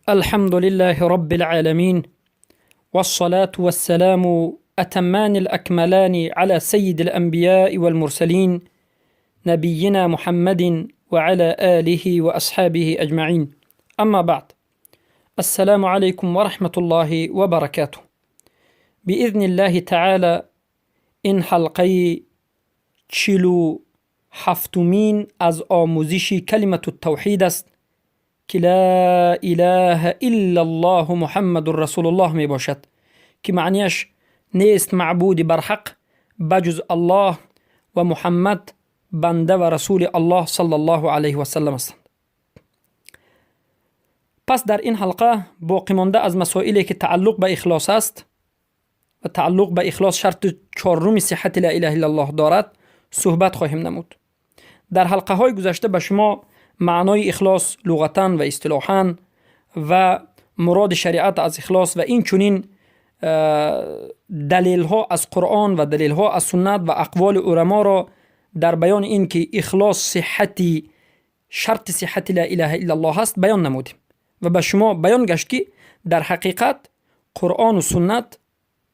الحمد لله رب العالمين، والصلاة والسلام أتمان الأكملان على سيد الأنبياء والمرسلين، نبينا محمد وعلى آله وأصحابه أجمعين. أما بعد، السلام علیکم و رحمة الله و برکاته. بإذن الله تعالی این حلقه 47مین از آموزش کلمة التوحید است که لا اله الا الله محمد رسول الله می باشد، که معنیش نیست معبود برحق بجز الله و محمد بنده و رسول الله صلی الله علیه و سلم هستند. پس در این حلقه باقی مانده از مسائلی که تعلق به اخلاص است و تعلق به اخلاص شرط چهارم صحت لا اله الا الله دارد صحبت خواهیم نمود. در حلقه های گذشته به شما معنای اخلاص لغتا و اصطلاحا و مراد شریعت از اخلاص و این چنین دلیل ها از قرآن و دلیل ها از سنت و اقوال علما را در بیان این که اخلاص صحتی شرط صحت لا اله الا الله است بیان نمودیم و به شما بیان گشت که در حقیقت قرآن و سنت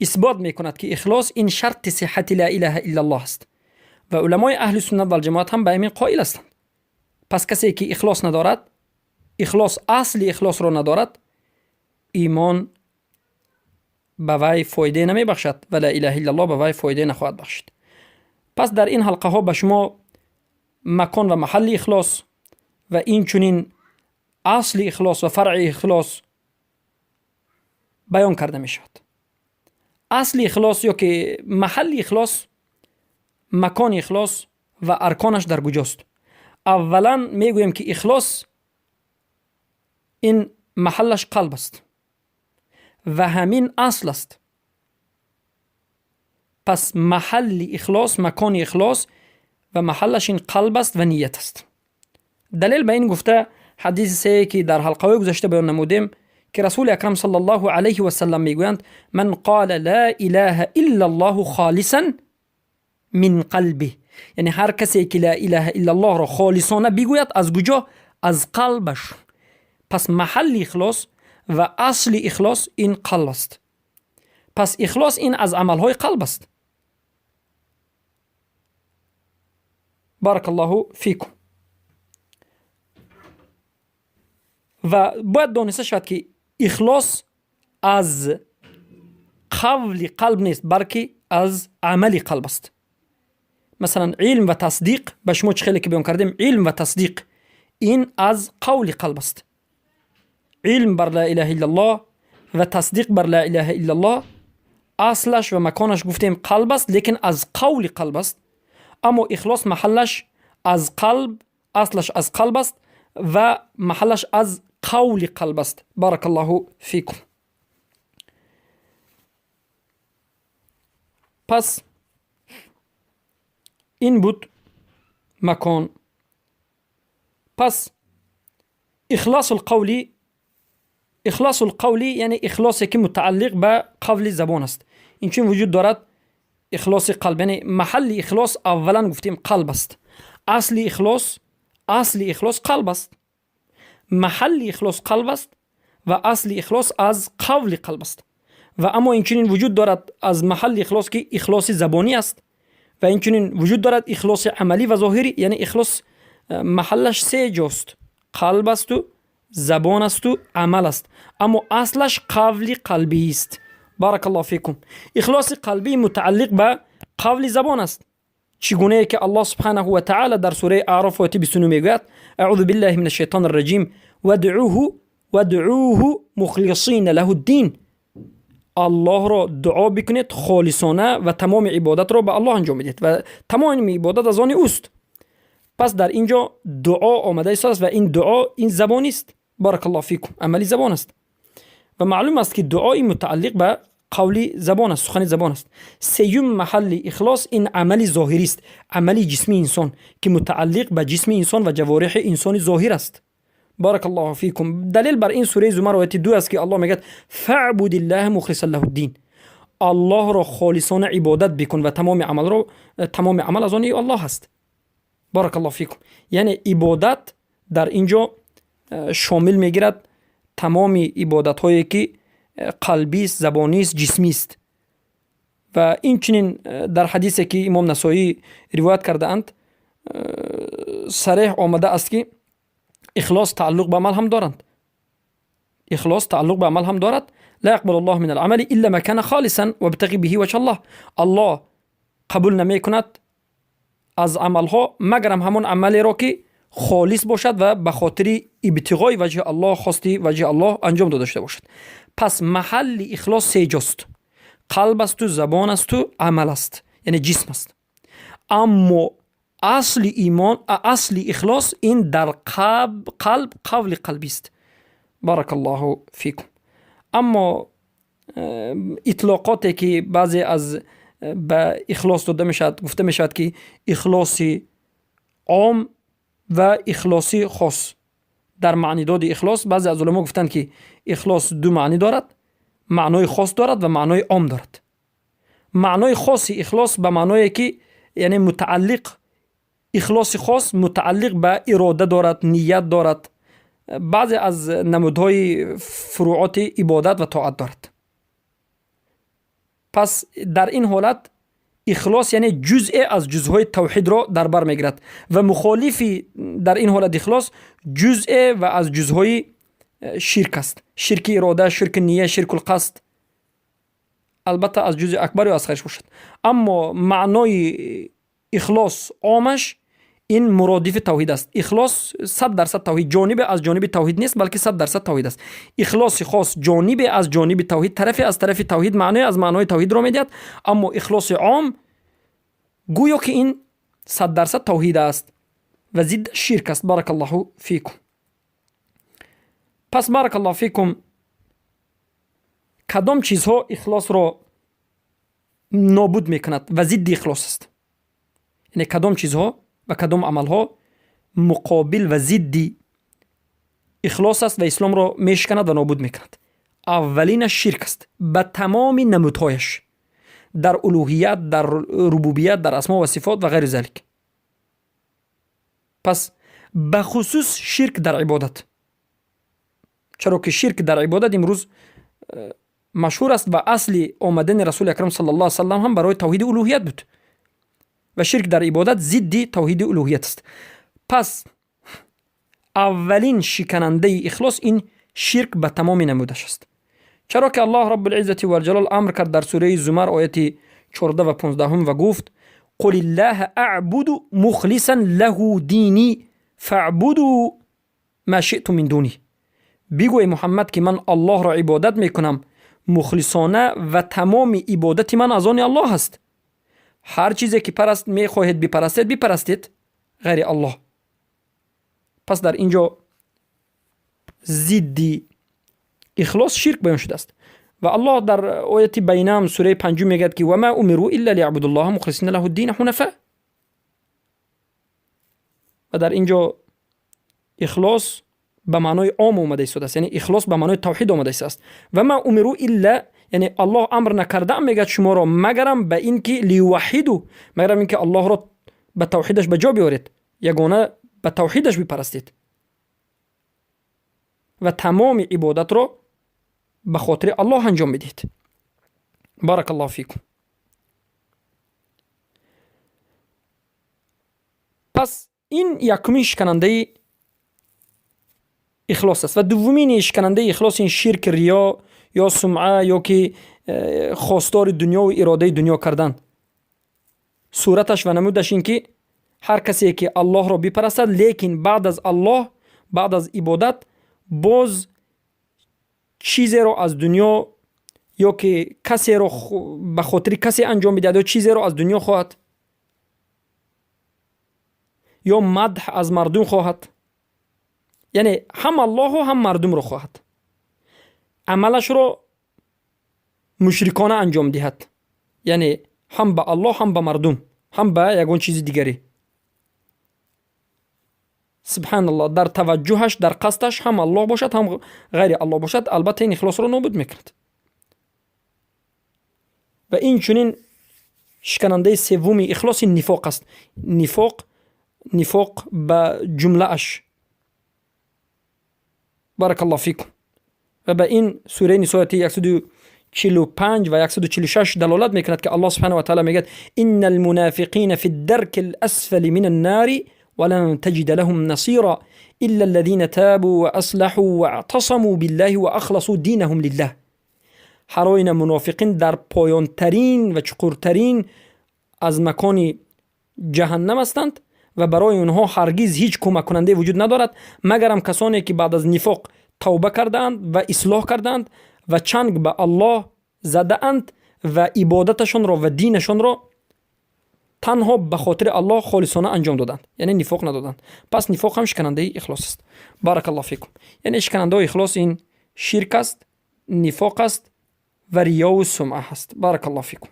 اثبات میکند که اخلاص این شرط صحت لا اله الا الله است و علمای اهل سنت و الجماعت هم به این قائل هستند. پس کسی که اخلاص ندارد، اخلاص اصل اخلاص را ندارد، ایمان به وی فایده نمی بخشد و لا اله الا الله به وی فایده نخواهد بخشید. پس در این حلقه ها به شما مکان و محل اخلاص و این چنین اصل اخلاص و فرع اخلاص بیان کرده می شود. اصل اخلاص یا که محل اخلاص، مکان اخلاص و ارکانش در کجاست؟ اولا میگوییم که اخلاص این محلش قلب است و همین اصل است. پس محل اخلاص، مکان اخلاص و محلش این قلب است و نیت است. دلیل به این گفته حدیث سه که در حلقه های گذشته بیان نمودیم که رسول اکرم صلی الله علیه و سلم میگویند من قال لا اله الا الله خالصا من قلبه، یعنی هر کسی که لا اله الا الله را خالصانه بگوید از کجا؟ از قلبش. پس محل اخلاص و اصل اخلاص این قلب است. پس اخلاص این از عملهای قلب است. بارک الله فیکم. و باید دانسته شود که اخلاص از قول قلب نیست، بلکه از عمل قلب است. مثلا علم و تصدیق به شما چه خیلی که بیان کردیم، علم و تصدیق این از قول قلب است. علم بر لا اله الا الله و تصدیق بر لا اله الا الله اصلش و مکانش گفتیم قلب است، لیکن از قول قلب است. اما اخلاص محلش از قلب، اصلش از قلب است و محلش از قول قلب است. بارک الله فیکم. پس این بود مکان. پس اخلاص القولی، اخلاص القولی یعنی اخلاصی که متعلق به قول زبان است. این چون وجود دارد اخلاص قلب، یعنی محل اخلاص اولا گفتیم قلب است. اصل اخلاص، اصل اخلاص قلب است. محل اخلاص قلب است و اصل اخلاص از قول قلب است. و اما این چنین وجود دارد از محل اخلاص که اخلاص زبانی است و این چنین وجود دارد اخلاص عملی و ظاهری، یعنی اخلاص محلش سه جاست: قلب است و زبان است و عمل است. اما اصلش قول قلبی است. بارک الله فیکم. اخلاص قلبی متعلق به قول زبان است. چگونه که الله سبحانه و تعالی در سوره اعراف آیه 29 میگوید اعوذ بالله من الشیطان الرجیم ودعوه مخلصین له الدین. الله را دعا بکنید خالصانه و تمام عبادت را به الله انجام بدید و تمام عبادت از آن اوست. پس در اینجا دعا آمده است و این دعا این زبانی است. بارک الله فیکم، عملی زبان است و معلوم است که دعای متعلق به قول زبان است، سخن زبان است. سیوم محل اخلاص این عمل ظاهری است، عمل جسمی انسان که متعلق به جسم انسان و جوارح انسان ظاهر است. بارک الله فیکم. دلیل بر این سوره زمر آیه 2 است که الله میگه فاعبد الله مخلصا له الدین. الله را خالصانه عبادت بکن و تمام عمل را، تمام عمل از آن الله است. بارک الله فیکم. یعنی عبادت در اینجا شامل میگیرد تمام عبادت هایی که قلبی است، زبانی است، جسمی است. و این چنین در حدیثی که امام نسائی روایت کرده اند صریح آمده است که اخلاص تعلق به عمل هم دارند. اخلاص تعلق به عمل هم دارد. لا يقبل الله من العمل الا ما كان خالصا وابتغي به وجه الله. الله قبول نمی کند از عملها مگرم همون عملی را که خالص باشد و به خاطر ابتغای وجه الله، خواستی وجه الله انجام داده شده باشد. پس محل اخلاص سه جاست: قلب است و زبان است و عمل است، یعنی جسم است. اما اصل ایمان، اصل اخلاص این در قلب، قول قلبی است. بارک الله فیکم. اما اطلاقاتی که بعضی از به اخلاص داده میشود، گفته میشود که اخلاص عام و اخلاص خاص. در معنی داد اخلاص بعضی از علما گفتند که اخلاص دو معنی دارد، معنای خاص دارد و معنای عام دارد. معنای خاص اخلاص به معنای که یعنی متعلق، اخلاص خاص متعلق به اراده دارد، نیت دارد، بعضی از نمودهای فروعات عبادت و طاعت دارد. پس در این حالت اخلاص یعنی جزء از جزءهای توحید را در بر میگیرد و مخالفی در این حالت اخلاص جزء و از جزءهای شرک است، شرک اراده، شرک نیه، شرک القصد، البته از جزء اکبر و اصغرش باشد. اما معنای اخلاص عامش این مرادف توحید است. اخلاص 100% توحید، جانب از جانب توحید نیست، بلکه 100% توحید است. اخلاص خاص جانب از جانب توحید، طرف از طرف توحید، معنای از معنای توحید را میدهد. اما اخلاص عام گویا که این 100% توحید است و ضد شرک است. بارک الله فیکم. پس بارک الله فیکم، کدام چیزها اخلاص را نابود میکند و ضد اخلاص است؟ یعنی کدام چیزها و کدام عملها مقابل و ضد اخلاص است و اسلام را میشکند و نابود میکند؟ اولین شرک است به تمام نمودهایش، در الوهیت، در ربوبیت، در اسما و صفات و غیر ذلک. پس به خصوص شرک در عبادت، چرا که شرک در عبادت امروز مشهور است و اصل آمدن رسول اکرم صلی الله علیه و سلم هم برای توحید الوهیت بود و شرک در عبادت ضد توحید الوهیت است. پس اولین شکننده اخلاص این شرک به تمام نمودش است. چرا که الله رب العزت و الجلال امر کرد در سوره زمر آیت 14 و 15 و گفت قل الله اعبد مخلصا له دینی فاعبدوا ما شئتم من دونی. بگو ای محمد که من الله را عبادت میکنم مخلصانه و تمام عبادت من از آن الله است. هر چیزی که پرست میخواهید بپرستید بپرستید غیر الله. پس در اینجا ضد اخلاص شرک بیان شده است. و الله در آیت بینام سوره 5 میگه که و ما امروا الا ليعبدوا الله مخلصین له الدین حنفاء. و در اینجا اخلاص به معنای عام آمده است، یعنی اخلاص به معنای توحید آمده است. و ما امروا الا، یعنی الله امر نکرده میگه شما را مگرم به اینکه لیوحدو، مگرم اینکه الله را به توحیدش به جا بیارید، یگانه به توحیدش بپرستید و تمام عبادت را به خاطر الله انجام بدید. بارک الله فیکم. پس این یکمین شکننده اخلاص است. و دومین شکننده اخلاص این شرک ریا یا سمعه یا که خواستار دنیا و اراده دنیا کردن. صورتش و نمودش این که هر کسی که الله را بپرستد، لیکن بعد از الله، بعد از عبادت، باز چیزی را از دنیا یا که کسی را به خاطر کسی انجام بدهد یا چیزی را از دنیا خواهد یا مدح از مردم خواهد، یعنی هم الله و هم مردم را خواهد، عملش را مشرکانه انجام دهد، یعنی هم به الله هم به مردم هم به یگان چیز دیگری. سبحان الله، در توجهش در قصدش هم الله باشد هم غیر الله باشد، البته این اخلاص را نابود میکند. و این چنین شکننده سومی اخلاص نفاق است. نفاق به جمله اش. بارک الله فیکم. و به این سوره نساء آیه 145 و 146 دلالت میکند که الله سبحانه و تعالی میگه ان المنافقین فی الدرک الاسفل من النار ولن تجد لهم نصيرا الا الذين تابوا واصلحوا واعتصموا بالله واخلصوا دینهم لله. هر آینه منافقین در پایان ترین و چقورترین از مکان جهنم هستند و برای آنها هرگز هیچ کمک کننده وجود ندارد مگرم کسانی که بعد از نفاق توبه کردند و اصلاح کردند و چنگ به الله زده اند و عبادتشان را و دینشان را تنها به خاطر الله خالصانه انجام دادند، یعنی نفاق ندادند. پس نفاق هم شکننده اخلاص است. بارک الله فیکم. یعنی شکننده اخلاص این شرک است، نفاق است و ریا و سمعه است. بارک الله فیکم.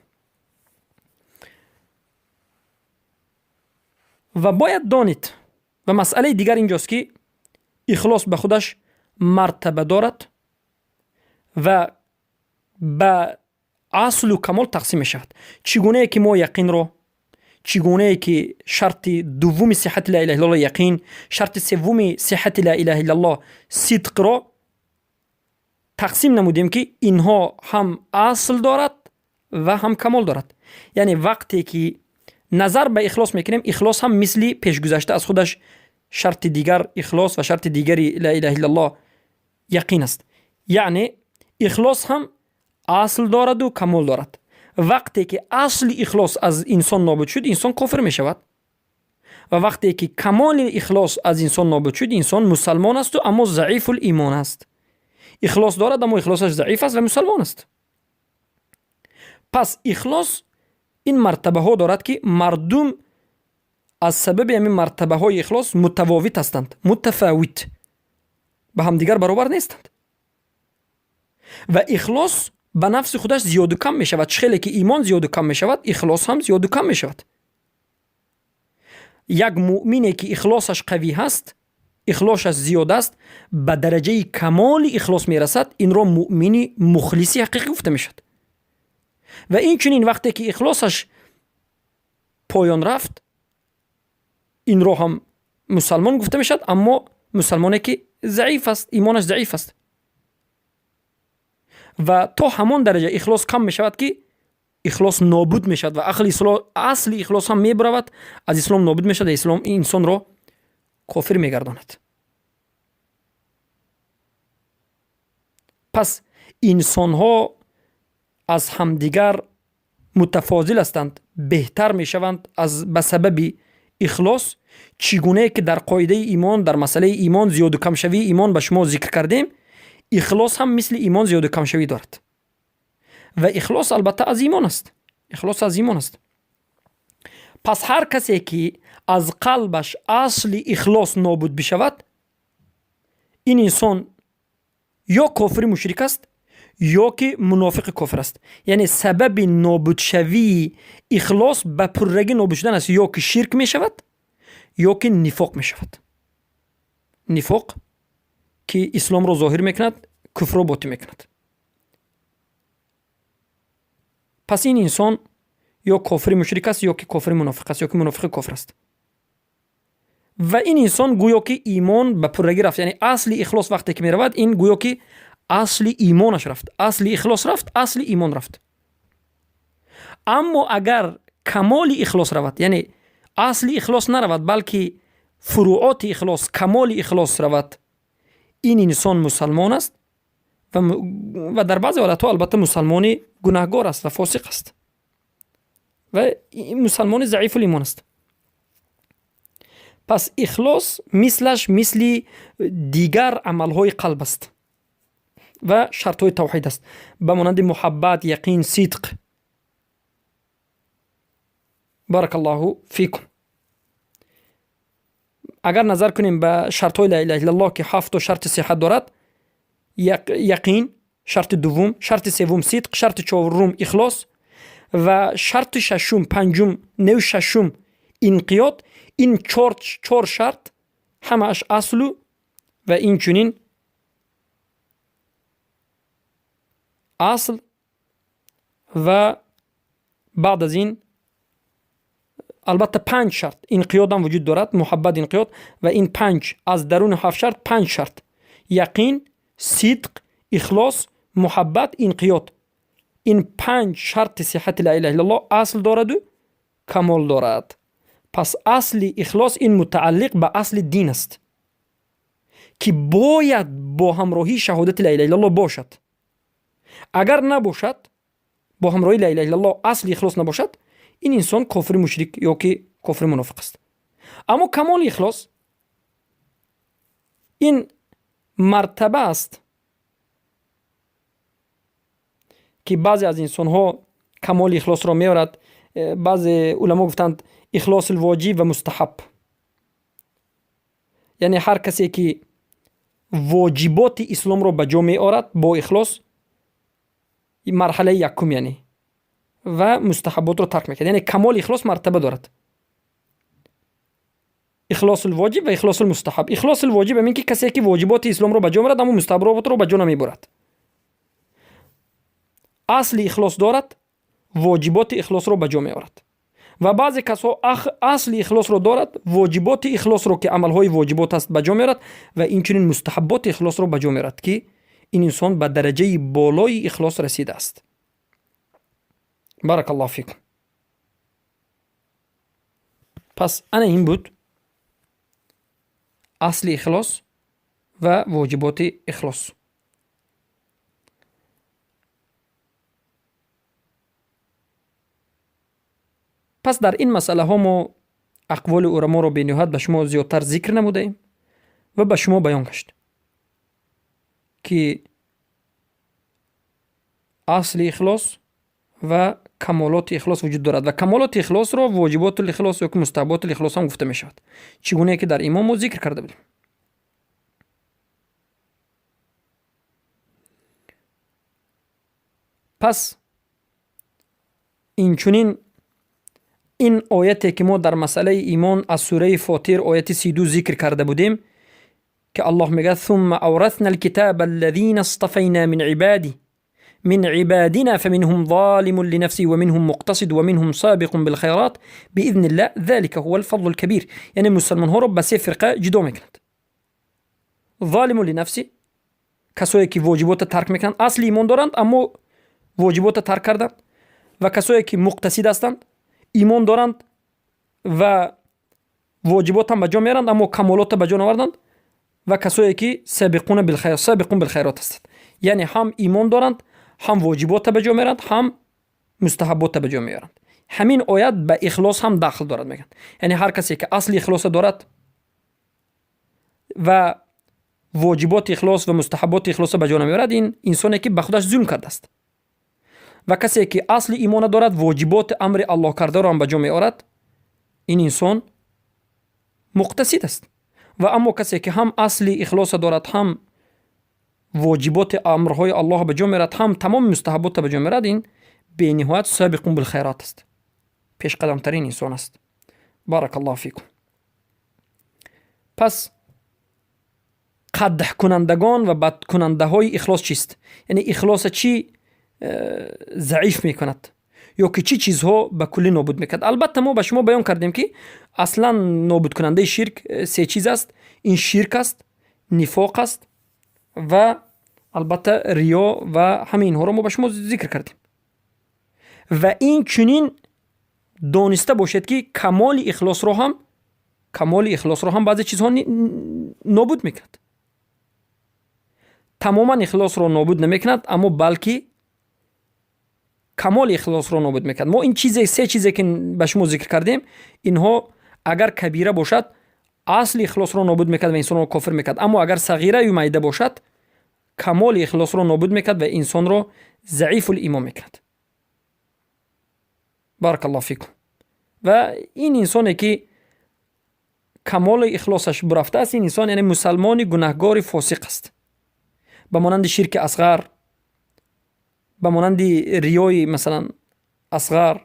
و باید دانید و مسئله دیگر اینجاست که اخلاص به خودش مرتبه دارد و به اصل و کمال تقسیم می شود. چگونه که ما یقین را، چگونه که شرط دوم صحت لا اله الا الله یقین، شرط سوم صحت لا اله الا الله صدق را تقسیم نمودیم که اینها هم اصل دارد و هم کمال دارد. یعنی وقتی که نظر به اخلاص میکنیم، اخلاص هم مثل پیش گذشته از خودش شرط دیگر اخلاص و شرط دیگری لا اله الا الله یقین است. یعنی اخلاص هم اصل دارد و کمال دارد. وقتی که اصل اخلاص از انسان نابود شد، انسان کافر می شود. و وقتی که کمال اخلاص از انسان نابود شد، انسان مسلمان است و اما ضعیف الایمان است. اخلاص دارد اما اخلاصش ضعیف است و مسلمان است. پس اخلاص این مرتبه ها دارد که مردم از سبب همین مرتبه های اخلاص متفاوت هستند، متفاوت، به همدیگر برابر نیستند. و اخلاص به نفس خودش زیاد و کم می شود. خیلی که ایمان زیاد و کم می شود، اخلاص هم زیاد و کم می شود. یک مؤمنی که اخلاصش قوی هست، اخلاصش زیاد است، به درجه کمال اخلاص می رسد، این را مؤمن مخلص حقیقی گفته می شود. و این چنین وقتی که اخلاصش پایان رفت، این را هم مسلمان گفته می شود، اما مسلمانی که ضعیف است، ایمانش ضعیف است. و تا همان درجه اخلاص کم می شود که اخلاص نابود می شود و اصل اخلاص هم می برود، از اسلام نابود می شود، اسلام انسان را کافر می گرداند. پس انسان ها از همدیگر متفاضل هستند، بهتر می شوند از به سبب اخلاص. چگونه که در قاعده ایمان، در مسئله ایمان زیاد و کم شوی ایمان به شما ذکر کردیم، اخلاص هم مثل ایمان زیاد و کم شوی دارد. و اخلاص البته از ایمان است. اخلاص از ایمان است. پس هر کسی که از قلبش اصل اخلاص نابود بشود، این انسان یا کافر مشرک است یا که منافق کافر است. یعنی سبب نابود شوی اخلاص به پررگی نابود شدن است، یا که شرک می شود یا که نفاق می شود. نفاق که اسلام را ظاهر میکند، کفر را باطن میکند. پس این انسان یا کافر مشرک است یا که کافر منافق است یا که منافق کافر است. و این انسان گویا که ایمان به پررگی رفت، یعنی اصل اخلاص وقتی که میرود، این گویا که اصل ایمانش رفت، اصل اخلاص رفت، اصل ایمان رفت. اما اگر کمال اخلاص رود، یعنی اصل اخلاص نرود بلکه فروعات اخلاص، کمال اخلاص رود، این انسان مسلمان است و در بعضی حالتها البته مسلمان گناهگار است و فاسق است و مسلمان ضعیف الایمان است. پس اخلاص مثلش مثل دیگر عملهای قلب است و شرطهای توحید است، به مانند محبت، یقین، صدق. بارک الله فیکم. اگر نظر کنیم به شرطهای لا اله الا الله که 7 شرط صحت دارد، یقین شرط دوم، شرط سوم صدق، شرط چهارم اخلاص و شرط ششم، پنجم، نه ششم انقیاد. این چهار شرط همش اصل و این چنین اصل و بعد از این البته 5 شرط انقیاد هم وجود دارد، محبت، انقیاد. و این 5 از درون 7 شرط 5 شرط: یقین، صدق، اخلاص، محبت، انقیاد. این 5 شرط صحت لا اله الا الله اصل دارد و کمال دارد. پس اصل اخلاص این متعلق به اصل دین است که باید با همراهی شهادت لا اله الا الله باشد. اگر نباشد، با همراهی لا اله الا الله اصل اخلاص نباشد، این انسان کافر مشرک یا که کافر منافق است. اما کمال اخلاص این مرتبه است که بعضی از انسان ها کمال اخلاص را میارد. بعضی علما گفتند اخلاص الواجب و مستحب، یعنی هر کسی که واجبات اسلام را به جا می آورد با اخلاص، مرحله یکم یعنی، و مستحبات را ترک میکرد. یعنی کمال اخلاص مرتبه دارد، اخلاص الواجب و اخلاص المستحب. اخلاص الواجب همین که کسی که واجبات اسلام را به جا می‌آورد اما مستحبات را به جا نمیبرد. اصل اخلاص دارد، واجبات اخلاص را به جا می‌آورد. و بعضی کسا اصل اخلاص را دارد، واجبات اخلاص را که عملهای واجبات است به جا می‌آورد و اینچنین مستحبات اخلاص را به جا می‌آورد که این انسان به درجه بالای اخلاص رسیده است. بارک الله فیکم. پس انا این بود اصل اخلاص و واجبات اخلاص. پس در این مسئله ها ما اقوال علما را به نهایت به شما زیادتر ذکر نموده ایم و به شما بیان گشت که اصل اخلاص و کمالات اخلاص وجود دارد و کمالات اخلاص را واجبات الاخلاص یا مستحبات الاخلاص هم گفته می شود، چگونه که در ایمان ما ذکر کرده بودیم. پس این چنین این آیتی که ما در مسئله ایمان از سوره فاطر آیت 32 ذکر کرده بودیم که الله میگه ثم اورثنا الكتاب الذين اصطفینا من عبادنا فمنهم ظالم لنفسه ومنهم مقتصد ومنهم سابق بالخيرات بإذن الله ذلك هو الفضل الكبير. یعنی مسلمان ها رو به سه فرقه جدا میکنند. ظالم لنفسه، کسایی که واجبات ترک میکنند، اصل ایمان دارند اما واجبات ترک کردند، و کسایی که مقتصد هستند، ایمان دارند و واجبات هم به جا میارند اما کمالات به جا نآوردند، و کسایی که سابقون بالخیر، سابقون بالخیرات هستند، یعنی هم ایمان دارند، هم واجبات به جا میارند، هم مستحبات به جا میارند. همین آیت به اخلاص هم داخل دارد میگن. یعنی هر کسی که اصل اخلاص دارد و واجبات اخلاص و مستحبات اخلاص به جا نمیارد، این انسانی که به خودش ظلم کرده است. و کسی که اصل ایمان دارد، واجبات امر الله کرده را هم به جا میارد، این انسان مقتصد است. و اما کسی که هم اصل اخلاص دارد، هم واجبات امرهای الله به جا میارد، هم تمام مستحبات به جا میارد، این به نهایت سابق بالخیرات است، پیش قدم ترین انسان است. بارک الله فیکم. پس قدح کنندگان و بد کننده های اخلاص چیست؟ یعنی اخلاص چی ضعیف میکند یا که چی چیزها به کلی نابود میکند؟ البته ما به شما بیان کردیم که اصلا نابود کننده شرک سه چیز است. این شرک است، نفاق است و البته ریا، و همه اینها رو ما به شما ذکر کردیم. و این چنین دانسته باشد که کمال اخلاص رو هم بعضی چیزها نابود میکند. تماما اخلاص رو نابود نمیکند، اما بلکه کمال اخلاص رو نابود میکند. ما این چیزی سه چیزی که به شما ذکر کردیم، اینها اگر کبیره باشد اصل اخلاص رو نابود میکند و انسان رو کافر میکند، اما اگر صغیره و میده باشد کمال اخلاص رو نابود میکند و انسان رو ضعیف الایمان میکند. بارک الله فیکم. و این انسانی که کمال اخلاصش برفته است، این انسان یعنی مسلمان گناهگار فاسق است، به مانند شرک اصغر، به مانند ریای مثلا اصغر.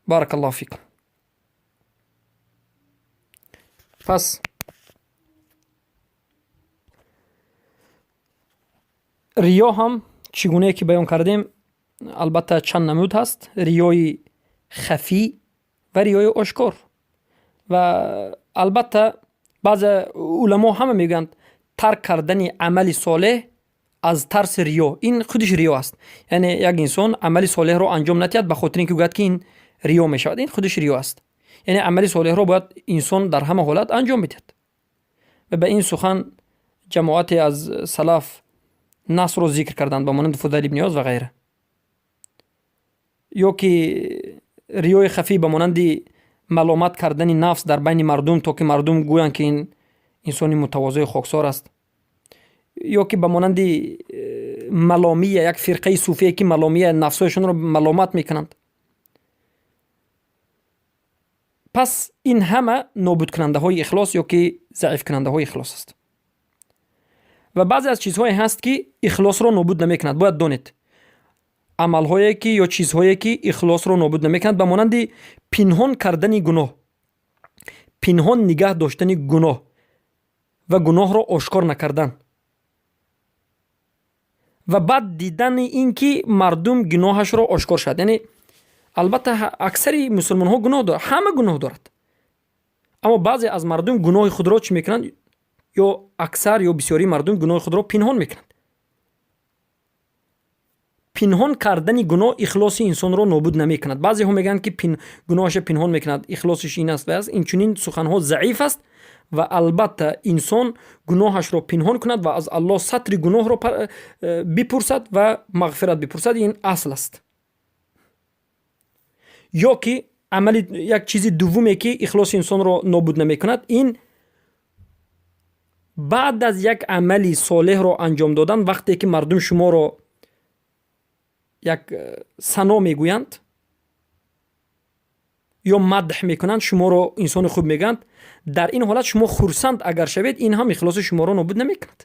بارک الله فیکم. پس ریا هم چگونه که بیان کردیم البته چند نمود هست، ریای خفی و ریای آشکار. و البته بعض علما همه میگن ترک کردن عمل صالح از ترس ریا، این خودش ریا است. یعنی یک انسان عمل صالح رو انجام ندهد به خاطر اینکه گوید که این ریا میشود، این خودش ریا است. یعنی عمل صالح رو باید انسان در همه حالت انجام بدهد. و به این سخن جماعت از سلف نصر رو ذکر کردند به مانند فضیل بن عیاض و غیره. یا که ریای خفی به مانند ملامت کردن نفس در بین مردم تا که مردم گویند که این انسان متواضع خاکسار است. یا که به مانند ملامیه، یک فرقه صوفیه که ملامیه نفسشون رو ملامت میکنند. پس این همه نابود کننده های اخلاص یا که ضعیف کننده های اخلاص است. و بعضی از چیزهایی هست که اخلاص رو نابود نمیکند. باید دانید عملهایی که یا چیزهایی که اخلاص رو نابود نمیکند، به مانند پنهان کردن گناه، پنهان نگه داشتن گناه و گناه رو آشکار نکردن و بعد دیدن اینکه مردم گناهش رو آشکار شد. یعنی البته اکثر مسلمان ها گناه دارند، همه گناه دارد، اما بعضی از مردم گناه خود را چی میکنند؟ یا اکثر یا بسیاری مردم گناه خود را پنهان میکنند. پنهان کردن گناه اخلاص انسان را نابود نمیکند. بعضی ها میگن که گناهش پنهان میکند، اخلاصش این است و است. این چنین سخنها ضعیف است و البته انسان گناهش را پنهان کند و از الله ستر گناه را بپرسد و مغفرت بپرسد، این اصل است. یا که عمل یک چیز دومی که اخلاص انسان را نابود نمیکند، این بعد از یک عملی صالح را انجام دادن، وقتی که مردم شما را یک ثنا میگویند یا مدح میکنند، شما را انسان خوب میگند، در این حالت شما خرسند اگر شوید، این هم اخلاص شما را نابود نمیکند.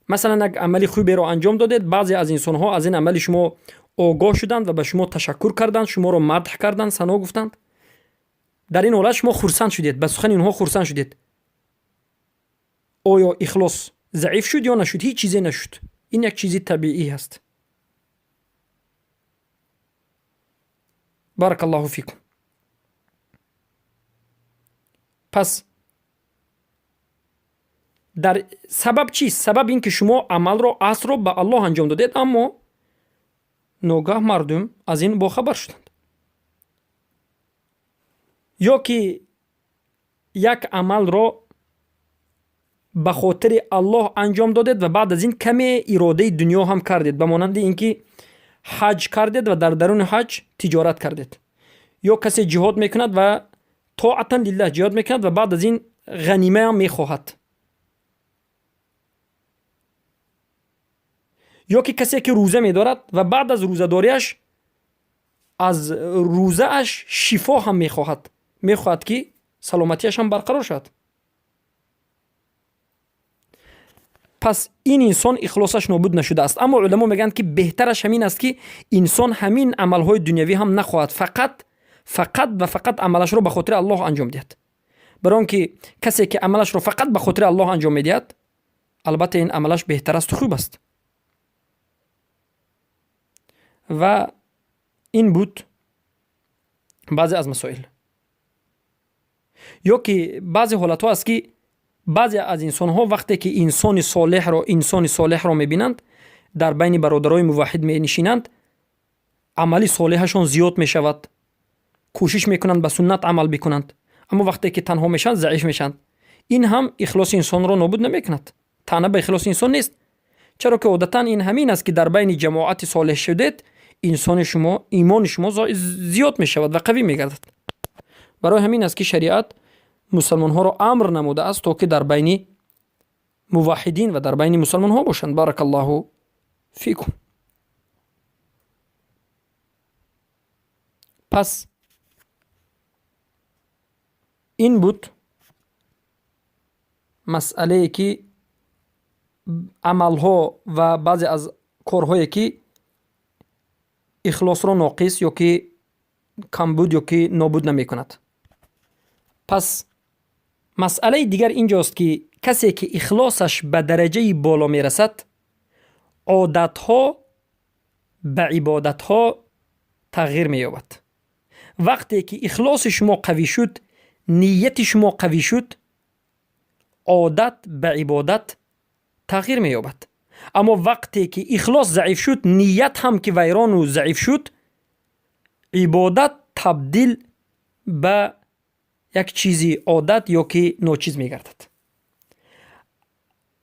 مثلا یک عمل خوبی را انجام دادید، بعضی از انسان ها از این عمل شما آگاه شدند و به شما تشکر کردند، شما را مدح کردند، ثنا گفتند، در این حالت شما خرسند شدید، به سخن اینها خرسند شدید. آیا اخلاص ضعیف شد یا نشد؟ هیچ چیزی نشد. این یک چیزی طبیعی هست. بارک الله فیکم. پس در سبب چیست؟ سبب این که شما عمل را، اصل را به الله انجام دادید، اما ناگاه مردم از این باخبر شدند. یا که یک عمل را به خاطر الله انجام دادید و بعد از این کمی اراده دنیا هم کردید، به مانند اینکه حج کردید و در درون حج تجارت کردید. یا کسی جهاد میکند و طاعتا لله جهاد میکند و بعد از این غنیمه هم میخواهد. یا که کسی که روزه میدارد و بعد از روزه‌داریش از روزه اش شفا هم میخواهد، میخواهد که سلامتیش هم برقرار شد. پس این انسان اخلاصش نابود نشده است. اما علما میگن که بهترش همین است که انسان همین عملهای دنیوی هم نخواهد، فقط فقط و فقط عملش رو به خاطر الله انجام دهد. برای اینکه کسی که عملش رو فقط به خاطر الله انجام میدهد، البته این عملش بهتر است و خوب است. و این بود بعضی از مسائل. یا که بعضی حالت‌ها است که بعضی از انسان‌ها وقتی که انسان صالح را می‌بینند، در بین برادرای موحد می‌نشینند، عمل صالحشان زیاد می‌شود، کوشش می‌کنند به سنت عمل بکنند، اما وقتی که تنها میشن ضعیف میشن. این هم اخلاص انسان را نابود نمی‌کند، تنها به اخلاص انسان نیست. چرا که عادتاً این همین است که در بین جماعت صالح شدید، انسان شما، ایمان شما زیاد می‌شود و قوی می‌گردد. برای همین است که شریعت مسلمان ها را امر نموده است تا که در بین موحدین و در بین مسلمان ها باشند. بارک الله فیکم. پس این بود مسئله که عملها و بعضی از کارهایی که اخلاص را ناقص یا که کمبود یا که نابود نمی کند. پس مسئله دیگر اینجاست که کسی که اخلاصش به درجه بالا میرسد، عادتها به عبادتها تغییر مییابد. وقتی که اخلاص شما قوی شد، نیت شما قوی شد، عادت به عبادت تغییر مییابد. اما وقتی که اخلاص ضعیف شد، نیت هم که ویران و ضعیف شد، عبادت تبدیل به یک چیزی عادت یا که ناچیز میگردد.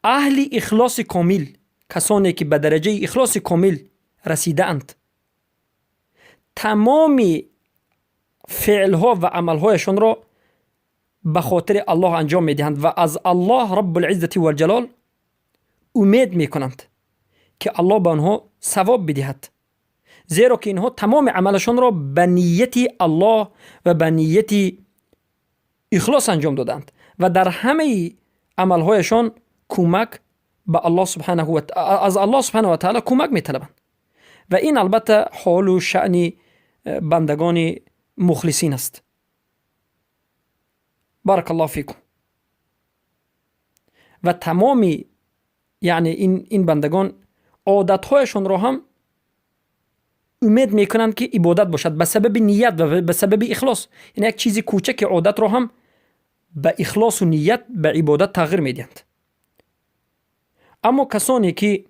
اهل اخلاص کامل، کسانی که به درجه اخلاص کامل رسیده اند، تمام فعلها و عملهایشان را به خاطر الله انجام میدهند و از الله رب العزة و الجلال امید میکنند که الله به آنها ثواب بدهد، زیرا که اینها تمام عملشان را به نیت الله و به نیت اخلاص انجام دادند و در همه عملهایشان کمک به الله سبحانه و از الله سبحانه و تعالی کمک میطلبند و این البته حال و شأن بندگان مخلصین است. بارک الله فیکم. و تمام یعنی این بندگان عادتهایشان را هم امید میکنند که عبادت باشد به سبب نیت و به سبب اخلاص. یعنی یک چیزی کوچک عادت را هم به اخلاص و نیت به عبادت تغییر میدهند. اما کسانی که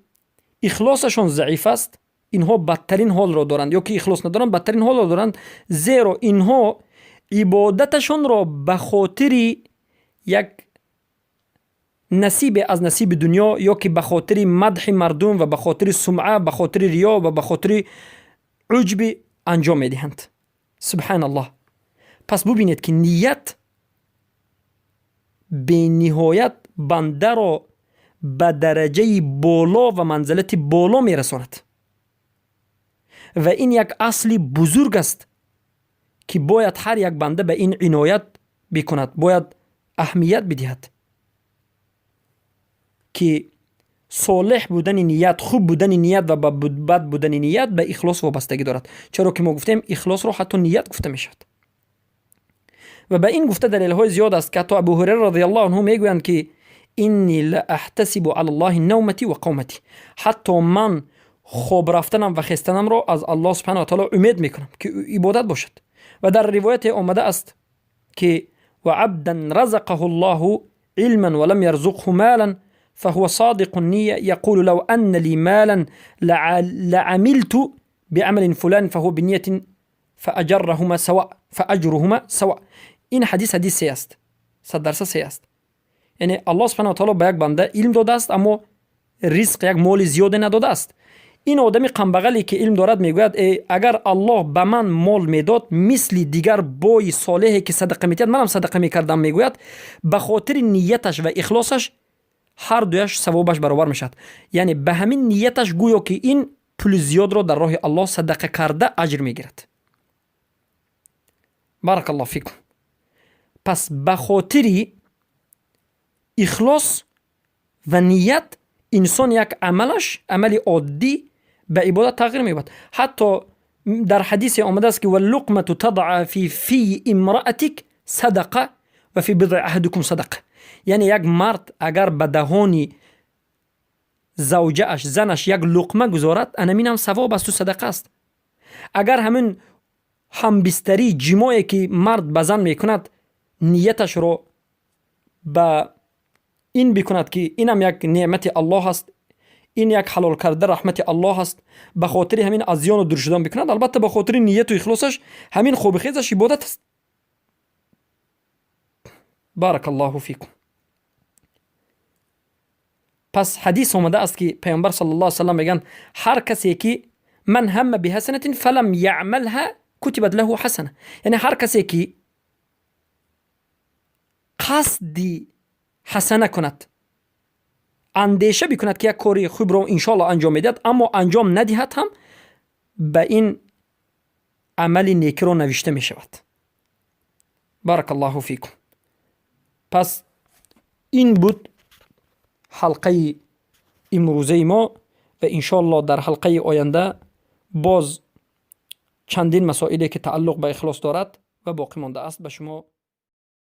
اخلاصشان ضعیف است، اینها بدترین حال را دارند، یا که اخلاص ندارند بدترین حال را دارند، زیرا اینها عبادتشان را به خاطر یک نصیب از نصیب دنیا یا که به خاطر مدح مردم و به خاطر سمعه، به خاطر ریا و به خاطر عجب انجام میدهند. سبحان الله. پس ببینید که نیت به نهایت بنده را به درجه بالا و منزلت بالا میرساند و این یک اصل بزرگ است که باید هر یک بنده به این عنایت بکند، باید اهمیت بدهد که صالح بودن نیت، خوب بودن نیت و بد بودن نیت به اخلاص وابستگی دارد. چرا که ما گفتیم اخلاص را حتی نیت گفته می شود و به این گفته دلیل های زیاد است که حتی ابو هریره رضی الله عنه میگویند که انی لاحتسب علی الله نومتی و قومتی، حتی من خواب رفتنم و خستنم را از الله سبحانه و تعالی امید میکنم که عبادت باشد. و در روایت آمده است که و عبدا رزقه الله علما ولم يرزقه مالا فهو صادق النية يقول لو أن لي مالا لعملت بعمل فلان فهو بنية فأجرهما سواء فأجرهما سواء. این حدیث حدیث سه است، 100% سه است. یعنی الله سبحانه و تعالی به یک بنده علم داده است اما رزق یک مال زیاد نداده است. این آدمی قنبغلی که علم دارد میگوید اگر الله به من مال میداد مثل دیگر بای صالحی که صدقه میداد منم صدقه میکردم. میگوید به خاطر نیتش و اخلاصش هر دویش ثوابش برابر میشد. یعنی به همین نیتش گویا که این پول زیاد را در راه الله صدقه کرده اجر میگیرد. بارک الله فیکم. پس به خاطر اخلاص و نیت انسان یک عملش عمل عادی به عبادت تغییر می‌یابد. حتی در حدیث آمده است که واللقمة تضع فی فی امرأتک صدقه و فی بضع احدکم صدقه. یعنی یک مرد اگر به دهانی زوجه‌اش زنش یک لقمه گذارد، انمین هم ثواب است و صدقه است. اگر همین همبستری جماعی که مرد به زن میکند نیتش رو به این بکند که اینم یک نعمت الله است، این یک حلال کرده رحمت الله است، به خاطر همین از زیان و دور شدن بکند، البته به خاطر نیت و اخلاصش همین خوب خیزش عبادت است. بارک الله فیکم. پس حدیث آمده است که پیامبر صلی الله علیه و سلم میگن هر کسی که من هم بحسنه فلم یعملها کتبت له حسنه. یعنی هر کسی که قصدی حسنه کند، اندیشه بکند که یک کاری خوب رو انشالله انجام میدهد اما انجام ندهد، هم به این عمل نیکی رو نوشته می شود. بارک الله فیکم. پس این بود حلقه امروزه ما و انشالله در حلقه آینده باز چندین مسائلی که تعلق به اخلاص دارد و باقی مانده است به شما